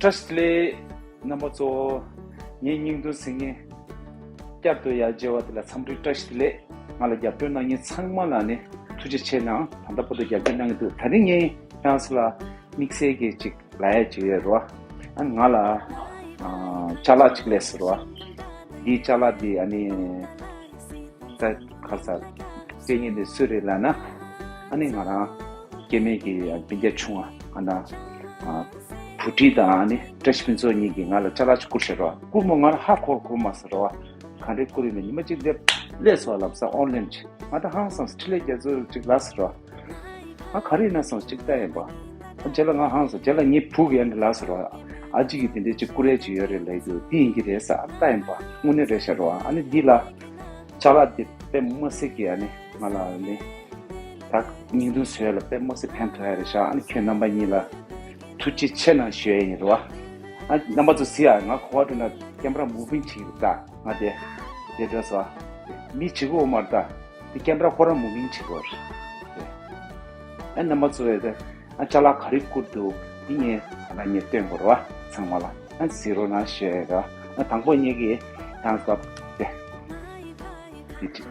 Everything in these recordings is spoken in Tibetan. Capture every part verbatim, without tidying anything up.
བཀྲ་ཤིས་བདེ་ལེགས། རྣམ་པ་ཚོ། ངའི་སྙིང་དུ་ཟིན་མཁན་བསྐྱར་དུ་ཡར་མཇལ་བ་དེ་ལ་འཚམས་འདྲི་བཀྲ་ཤིས་བདེ་ལེགས། ང་ལ་རྒྱབ་སྐྱོར་གནང་མཁན་ཚང་མ་ལ་ནི་ཐུགས་རྗེ་ཆེ་གནང་། ད་ལྟ་བར་དུ་རྒྱབ་སྐྱོར་གནང་གི་འདུག། ད་རིང་ངས་ཁྱེད་རང་ཚོ་ལ་དམིགས་བསལ་གྱི་ཅིག་ལབ་ཡ་ཅིག་ཡོད་རེད་བ། ཨ་ནི་ང་ལ་ཨ་ཅ་ལག་ཅིག་སླེབས་སོང་རེད་བ། འདིའི་ཅ་ལག་འདི་ཨ་ནི། ད་ག་ས་སྐད་ཉན་དེ་སུ་རེད་ལབ་ན། ཨ་ནི་ང་རང་སྐྱེ་དམན་གྱི་སྤུན་ཀྱག་ཆུང་བ་ཨ་ན་ཨ་བུ་ཁྲིད་དང་ཨ་ནི་བཀྲ་ཤིས་ཕུན་ཚོགས་གཉིས་ཀྱིས་ང་ལ་ཅ་ལག་ཅིག་བསྐུར་ཤག་རོ། བསྐུར་མོ་ང་ལ་ཧ་གོ་གོ་མ་སོང་རོ། ག་འདྲས་བསྐུར་ཡིན་མིན་ཉི་མ་གཅིག་སླེབས་སླེབས་སོང་ལབ་ས་ཨོན་ལན་ཅིག་ང་ད་ཧང་སངས་སོང་། འཕྲིན་ལས་རྒྱ་མཚོ་ཅིག་ལབ་སོང་རོ། ཨ་ག་རེ་ཡིན་ན་སོང་ཅིག་ལྟ་ཡིན་པ། ཨ་རྗེས་ལ་ང་ཧང་སོང་། རྗེས་ལ་ངའི་བུ་གིས་ཨ་ནི་ལབ་སོང་རོ། ཨ་ཅིག་གིས་དེ་འདྲས་ཅིག་བསྐུར་ཡས་ཅིག་ཡོད་རེད་ལབ་འདུག། འདི་ཡིན་གྱི་རེད་ས། ཨ་ལྟ་ཡིན་པ། དངོས་གནས་རེད་ཤག་རོ། ཨ་ནི་འདི་ལ་ཅ་ལག་འདི་དཔེ་མི་སྲིད་ཀྱི་ཨ་ནི་ང་ལ་ཨ་ནི་ད་བརྙན་ཐུང་བཟོ་ཡ་ལ་དཔེ་མི་སྲིད་ཕན་ཐོགས་ཡ་རེད་ཤག། ཨ་ནི་ཁྱོད་རྣམ་པ་གཉིས་ལ་ཐུགས་རྗེ་ཆེ་གནང་ཞུ་ཡ་ཡིན་རོ། ཨ་རྣམ་པ་ཚོ་གཟིགས་ཨ། ང་ག་པར་འགྲོ་ན་ཀེམ་ར་མུ་ཝིང་བྱེད་ཀྱི་འདུག་ད། ང་དེ་དེ་འགྲོ་སོང་། མི་བྱེད་ཀྱི་ཡོད་མ་རེད་ད། དེ་ཀེམ་ར་ཁོ་རང་མུ་ཝིང་བྱེད་ཀྱི་ཡོད་རེད། ཨ་རྣམ་པ་ཚོ་ཡ་དེ། ཨ་ཅ་ལག་ག་རེ་བསྐུར་འདུག། འདི་ངས་ད་ལྟ་ངས་སྟོན་དགོས་རེད་བ། ཚང་མ་ལ་ཨ་གཟིགས་རོགས་གནང་ཞུ་ཡ་ཡོད། ཨ་དང་པོ་ངེད་ཀྱིས་ད་སྐབས་དེ་འདི་བྲིས།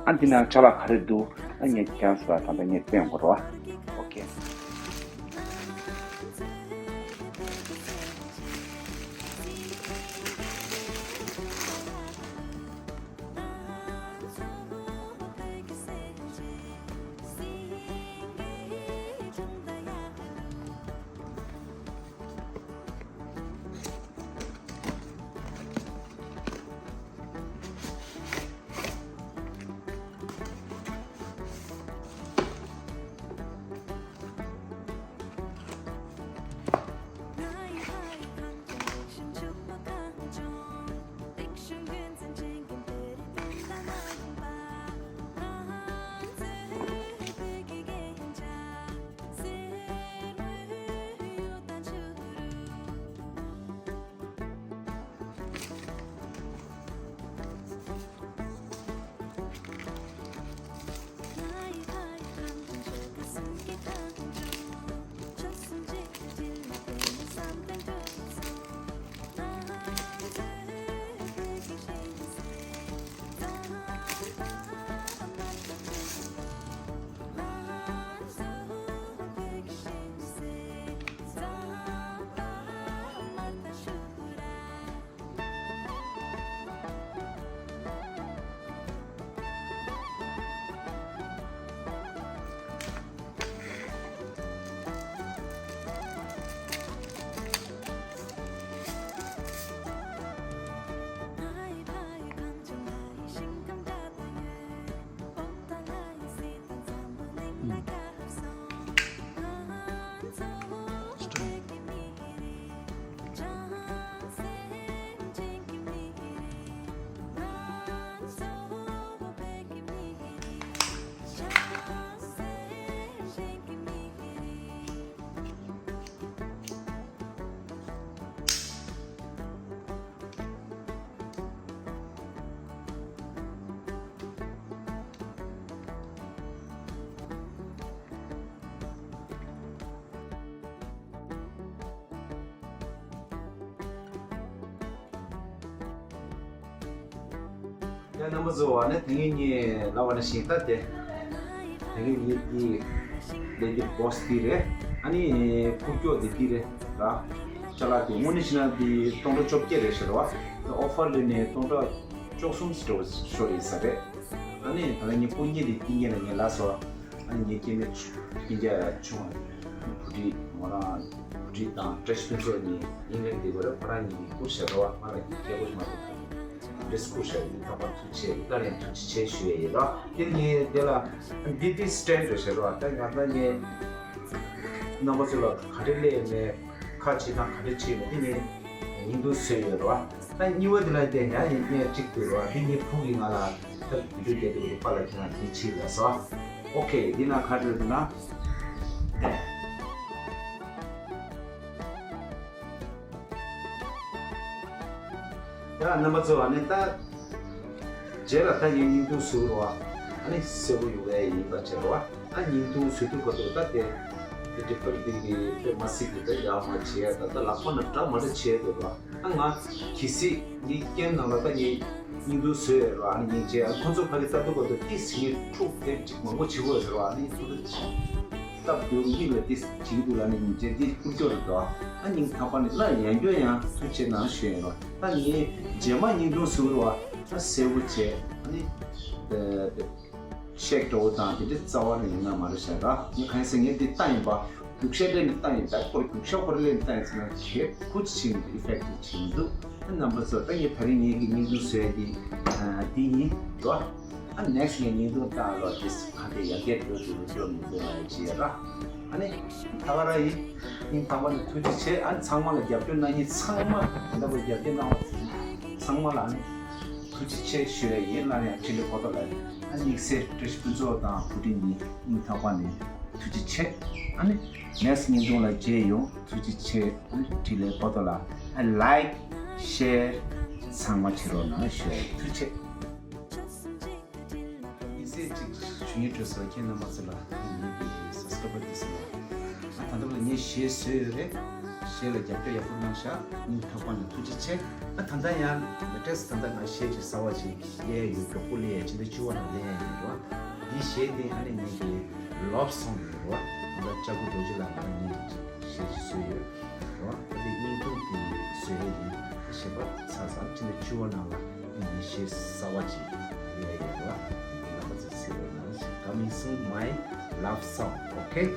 ཨ་འདི་ནང་ཅ་ལག་ག་རེ་འདུག། ཨ་ངས་ཁྱེད་རང་ཚོ་ལ་ད་ལྟ་ངས་སྟོན་དགོས་རེད་བ། ཨོ་ཁེ། ཡ་རྣམ་པ་ཚོ། ཨ་ནི་ད་ངས་ངས་ལབ་པ་ནང་བཞིན་ད་དེ། ད་ངས་ངས་འདི་ལེ་འདི་བོག་སི་འདི་རེད། ཨ་ནི་ཁུག་ཀྱོག་འདི་འདི་རེད་ར། ཅ་ལག་འདི་དངོས་གནས་བྱས་ན་འདི་སྟོང་ཕྲག་བཅོ་བརྒྱད་རེད་ཟེར་བ། ཨོ་ཕར་ལེན་ནས་སྟོང་ཕྲག་བཅུ་གསུམ་ཙམ་ཤོར་ཡིན་ས་རེད། ཨ་ནི་ད་ལྟ་ངས་སྐུ་ཉིད་དེ་སྐྱིད་ཉལ་ལ་ངས་ལབ་སོང་། ཨ་ནི་ངའི་སྐྱེ་དམན་སྤུན་ཀྱག་ཆུང་བ་བུ་ཁྲིད་མོ་རང་བུ་ཁྲིད་དང་བཀྲ་ཤིས་ཕུན་ཚོགས་གཉིས་ཨིང་ལན་འདི་བར་ཁོ་རང་གཉིས་ཀྱིས་བསྐུར་བཞག་འགྲོ་བ། ང་ལ་སྐད་ཆ་མ་གཏོགས་འདི་བསྐུར་བཞག་ཡོད། ད་བར་ཐུགས་རྗེ་ཆེ། སླར་ཡང་ཐུགས་རྗེ་ཆེ་ཞུ་ཡས་ཡིན་ལ། དེ་ངས་དེ་ལ་འདི་འདི་སི་ཊེན་ཌི་རེད་ཟེར་བ། ད་ང་ད་ངས་རྣམ་པ་ཚོ་ལ་ག་འདྲ་སླེབས་ནས་ཁ་ཕྱེ་སྟངས་ག་འདྲ་བྱེད་མིན་དེ་ངས་བརྙན་ཐུང་བཟོས་ཡོད་རེད་བ། ད་གཉིས་པ་དེ་ལ་བལྟས་ན་ཡང་བརྙན་གཅིག་འདུག་རེད་བ། དེ་ངའི་བུ་གིས་ང་ལ་ད་བི་ཌིའོ་རྒྱག་དུས་པ་ལ་ཁྱེད་རང་དེ་བྱེད་ལབ་སོང་། ཨོ་ཁེ། འདི་ན་ག་འདྲ་འདུག་ན། ཡ་རྣམ་པ་ཚོ། ཨ་ནི་ད་རྗེས་ལ་ད་ངས་བརྙན་ཐུང་བཟོས་རེད་བ། ཨ་ནི་གསལ་པོ་ཡོང་ཡས་ཡིན་པ་བྱས་རེད་བ། ད་བརྙན་ཐུང་བཟོ་དུས་སྐབས་དུ་ད་དེ་ དེ་པར་དེ་གི་དཔེ་མ་སྲིད་ཀྱི་ད་ཡག་མ་བྱས་ད་ད་ལག་པ་ན་འདྲ་མ་འདྲ་བྱས་འདུག་ལ། ཨ་ང་གི་སྲིད་ངའི་ཀེམ་ནང་ལ་ད་ངའི་བརྙན་ཐུང་བཟོས་ཡོད་ར། ཨ་ནི་ངས་བྱས། ཨ་ཁོ་ཚོ་ཕ་གི་ལྟ་འདུག་ག་དུ་ཏི་སི་ངའི་ཕྲུག་དེ་ཅིག་མང་པོ་བྱེད་དགོས་ཟེར་བ། ཨ་ནི་ཁོ་ཚོ་སྟབས་བདེ་མིག་ལ་ཏི་སི་བྱེད་ཀྱི་འདུག་ལ། ཨ་ནི་ངས་བྱས་འདི་ཀུར་སྐྱོར་རེད་དོ། ཨ་ཉིན་ཐག་པ་ནི་ལ་ཡང་སྐྱོ་ཡང་ཐུགས་རྗེ་གནང་ཞུ་ཡ་ཡིན་ར། ད་ངས་རྗེས་མ་བརྙན་ཐུང་བཟོ་ར་བ་ད་གསལ་པོ་བྱས། ཨ་ནི་ཤེག་འགྲོ་བོ་དང་དེ་འདྲའི་རྩ་བ་རིང་ཡིན་ན་མ་རེད་ཤག་ར། ངས་གང་ཡིན་ཟེར་ངས་འདི་ལྟ་ཡིན་པ། རྒྱུག་ཤར་ལེན་ལྟ་ཡིན་ད་ཁོར་རྒྱུག་ཤར་ཁོར་ལེན་ལྟ་ཡིན་ཟེར་ན་ཁྱེད་ཁུ་ཆིང་ཨི་ཕེག་ཊི་ཆིང་འདུག་ཨ་རྣམ་པ་ཚོ་ད་ངས་ད་རིང་ངེད་ཀྱི་བརྙན་ཐུང་བཟོས་ཡ་འདི་འདི་ཡིན་ར། ཨ་ནེག་སི་ཊི་ངས་བརྙན་ཐུང་བཏང་ལ་དེ་ག་དེ་ཡར་རྒྱས་འགྲོ་འདུག་འགྲོ་མི་འདུག་ཨ་ཅེ་ར། ཨ་ནི་ད་ག་ར་ཡིན། ཡིན་ད་བ་ནི་ཐུགས་རྗེ་ཆེ། ཨ་ནི་ཚང་མ་ལ་རྒྱབ་སྐྱོར་གནང་མཁན་ཚང་མ་ད་བར་རྒྱབ་སྐྱོར་གནང་བ་ཚང་མ་ལ་ཨ་ནི་ཐུགས་རྗེ་ཆེ་ཞུ་ཡ་ཡིན། སླར་ཡང་འཕྲིན་ལས་ཕོ་ཏོ་ལ་ཨ་ནི་དམིགས་བསལ་བཀྲ་ཤིས་ཕུན་ཚོགས་དང་བུ་ཁྲིད་གཉིས་སྙིང་ཐག་པ་ནས་ཐུགས་རྗེ་ཆེ། ཨ་ནི་ནེག་སི་ཊི་བརྙན་ཐུང་ལ་མཇལ་ཡོང་། ཐུགས་རྗེ་ཆེ། ཨ་ནི་འཕྲིན་ལས་ཕོ་ཏོ་ལ་ཨ་ལའིཀ་ཤེར་ཚང་མ་བྱེད་རོགས་གནང་ཞུ་ཡ་ཡིན། ཐུགས་རྗེ་ཆེ། དམིགས་བསལ་ཅིག་ཞུ་སྙིང་འདོད་སོང་། ཁྱེད་རྣམ་པ་ཚོ་ལ་ངེད་ཀྱི་སབ་སི་ཀ་རའི་བར་དེ་ཚོ་ལ། ཨ་ད་ལྟ་ལ་ངས་གཞས་བཟོས་ཡོད་རེད། གཞས་ལ་རྒྱབ་སྐྱོར་ཡག་པོ་གནང་ཤག་སྙིང་ཐག་པ་ནས་ཐུགས་རྗེ་ཆེ། ཨ་ད་ལྟ་ཡང་ལེ་ཊེ་སི་ཊི་ད་ལྟ་ང་གཞས་ཅིག་གསར་པ་ཅིག་ལས་ཡོད། མགྱོགས་པོ་ལས་ཡ་ཕྱི་ཟླ་བཅུ་པ་ནང་ལས་ཡ་ཡིན་རོ། འདི་གཞས་འདི་ཨ་ནི་ངེད་ཀྱི་ལབ་སོང་ཡིན་རོ། ད་ལྟ་ལྕགས་པོ་རྡོ་རྗེ་ལགས་ང་གཉིས་གཞས་ཅིག་བཟོས་ཡོད་རོ། ད་འདི་བརྙན་ཐུང་འདི་བཟོས་ཡ་ཡིན། གཞས་པ་ཚར་ཚར་ཕྱི་ཟླ་བཅུ་པ་ནང་ལ། ངས་གཞས་གསར་པ་ཅིག་ལས་ཡོད་ལ། རྣམ་པ་ཚོས་གཟིགས་རོགས་གནང་། Coming soon, my love song, okay?